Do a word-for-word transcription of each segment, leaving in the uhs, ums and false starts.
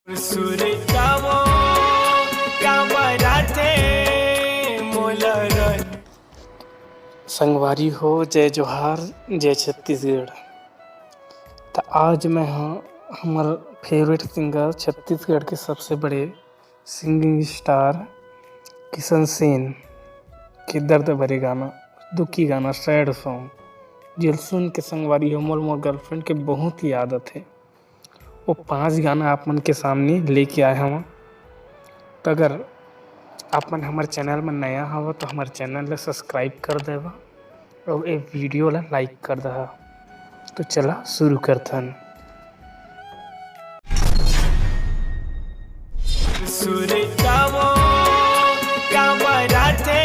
सुरतावो काबर आथे मोला रन। संगवारी हो, जय जोहार, जय छत्तीसगढ़। त आज मैं ह हमर फेवरेट सिंगर, छत्तीसगढ़ के सबसे बड़े सिंगिंग स्टार किशन सेन के दर्द भरे गाना, दुखी गाना, सैड सॉन्ग, जेल सुन के संगवारी हो मोल मोर गर्लफ्रेंड के बहुत याद आथे। वो पांच गाना आप मन के सामने लेके आए हवं। तो अगर आप मन हमर चैनल में नया हव तो हमर चैनल ला सब्सक्राइब कर देवा और ए वीडियो ला लाइक कर दहा। तो चला शुरू करथन। सुरतावो काबर आथे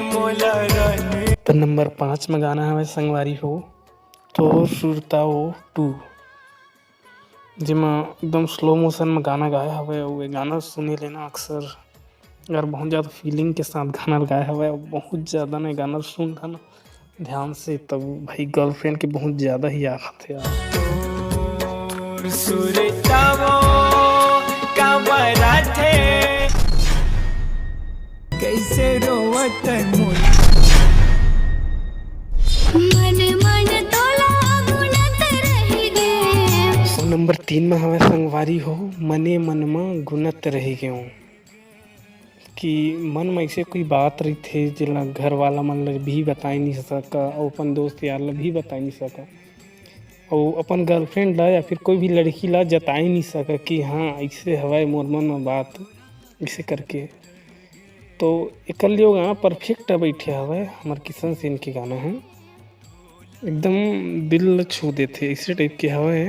मोला रन। तो नंबर पाँच में गाना हवे संगवारी हो, तो सुरतावो टू, जेमा एकदम स्लो मोशन में गाना गाए हवे। अउ ये गाना सुने ले ना अक्सर यार बहुत ज़्यादा फीलिंग के साथ गाना गाए हवे। अउ बहुत ज़्यादा ना ये गाना सुन था ना ध्यान से, तब भाई गर्लफ्रेंड के बहुत ज़्यादा ही याद आथे यार। तोर सुरतावो काबर आथे, कैसे रोवत मोर मन मन तोला गुनत रहि गे। और नंबर तीन में हवे संगवारी हो, मने मन में गुनत रहि गेंव। कि मन में ऐसे कोई बात रहिथे जेला घर वाला मन ला भी बताई नहीं सका, अउ अपन दोस्त यार ला भी बताई नहीं सका, अउ अपन गर्लफ्रेंड ला या फिर कोई भी लड़की ला जताई नहीं सका कि हाँ ऐसे हवय मोर मन में बात, ऐसे करके। तो एकर लिए वो गाना परफेक्ट बैठे हवय, हमर किशन सेन के गाना है, एकदम दिल ल छू देथे, ऐसे टाइप के हवय।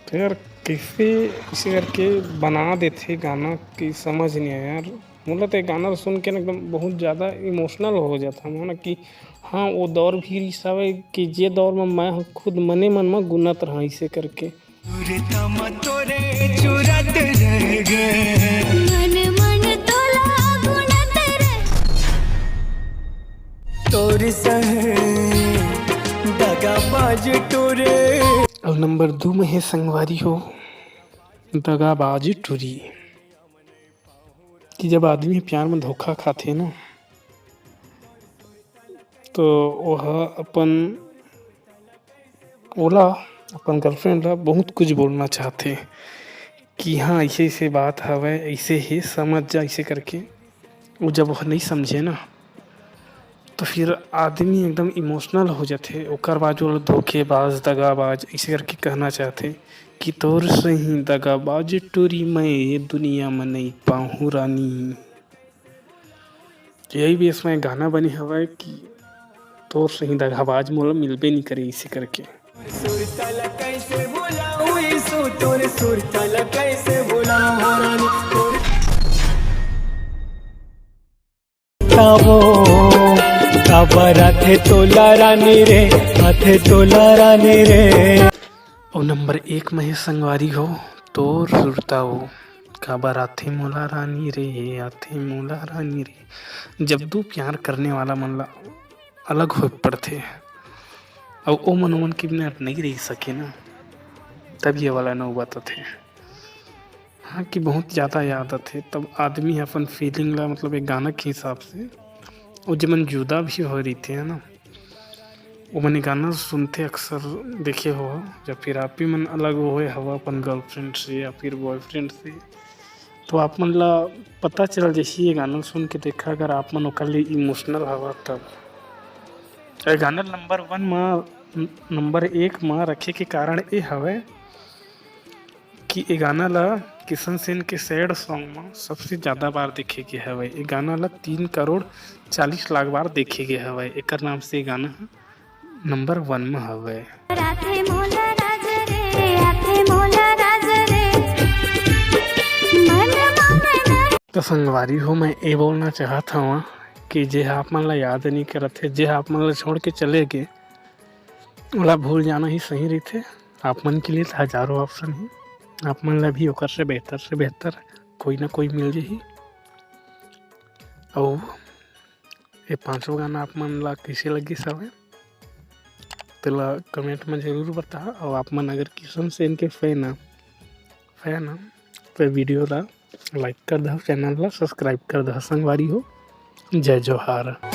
तो यार कैसे इसे करके बना देथे गाना कि समझ नहीं आया यार। मोला तो ये गाना सुन के ना एकदम बहुत ज़्यादा इमोशनल हो जाता हूँ ना कि हाँ वो दौर भी रिस हवय कि जे दौर में मैं खुद मने मन में गुनत रहा इसे करके। सुरता म तोरे चुरत रह गे। मन मन तोला गुनत रह। तोर संग दगाबाज टोरे। और नंबर दो में है संगवारी हो, दगाबाज टूरी। कि जब आदमी प्यार में धोखा खाथे ना, तो ओह अपन, ओला, अपन गर्लफ्रेंड ला बहुत कुछ बोलना चाहथे कि हाँ ऐसे ऐसे बात हवय, ऐसे ही समझ जा, ऐसे करके। वो जब वह नहीं समझे ना, तो फिर आदमी एकदम इमोशनल हो जाथे। ओकर बाद वो धोखेबाज, दगाबाज ऐसे करके कहना चाहथे कि तोर सही दगाबाज टूरी मैं ये दुनिया में नहीं पाहूँ रानी। यही बेस में गाना बने हवय कि तोर सही दगाबाज मोला मिलबे नहीं करे, इसे करके। सुरता ला कैसे भुलाऊं यीशु, तोर सुरता ला कैसे भुलाऊं रानी, तोर तावो, काबर आथे तोला रानी रे, आथे तोला रानी रे। और नंबर एक में है संगवारी हो, तोर सुरता हो, काबर आथे मोला रानी रे, आथे मोला रानी रे। जब दू प्यार करने वाला मन ला अलग हो पड़थे, अउ ओ मन ओमन के बिना नहीं रह सके ना, तब ये वाला नौबत आथे। हाँ, कि बहुत ज़्यादा याद आथे, तब आदमी ह अपन फीलिंग ला, मतलब, एक गाना के हिसाब से, वो जेमन जुदा भी हो रहिथे, है ना, वो मन गाना सुनथे, अक्सर देखे हो, या फिर आप ही मन अलग होए हवा अपन गर्लफ्रेंड से या फिर बॉयफ्रेंड से, तो आप मन ला पता चल जही ये गाना सुन के। देखा, अगर आप मन ओकर लिए इमोशनल हवा तब। ये गाना नंबर वन म, नंबर एक म रखे के कारण ये हवे कि ए गाना ला किशन सेन के सैड सॉन्ग म सबसे ज़्यादा बार देखे गे हवय। ए गाना ला तीन करोड़ चालीस लाख बार देखे गे हवय। एकर नाम से ए गाना ह नंबर वन म हवय। आथे मोला राज रे, आथे मोला राज रे, मन माने ना। तो संगवारी हो, मैं ए बोलना चाहत हवं कि जे ह आप मन ला याद नइ करत हे, जे ह आप मन ला छोड़ के चले गे, ओला भूल जाना ही सही रहिथे। आप मन के लिए तो हजारों ऑप्शन हे, आप मन ला भी ओकर से बेहतर से बेहतर कोई ना कोई मिल जही। अउ ये पांचों गाना आप मन ला कइसे लगिस हवय, तेला कमेंट में जरूर बताहा। अउ आप मन अगर किशन सेन के फैन ह, है ना, तो video ला like कर दहव, channel ला subscribe कर दहव संगवारी हो। जय जोहार।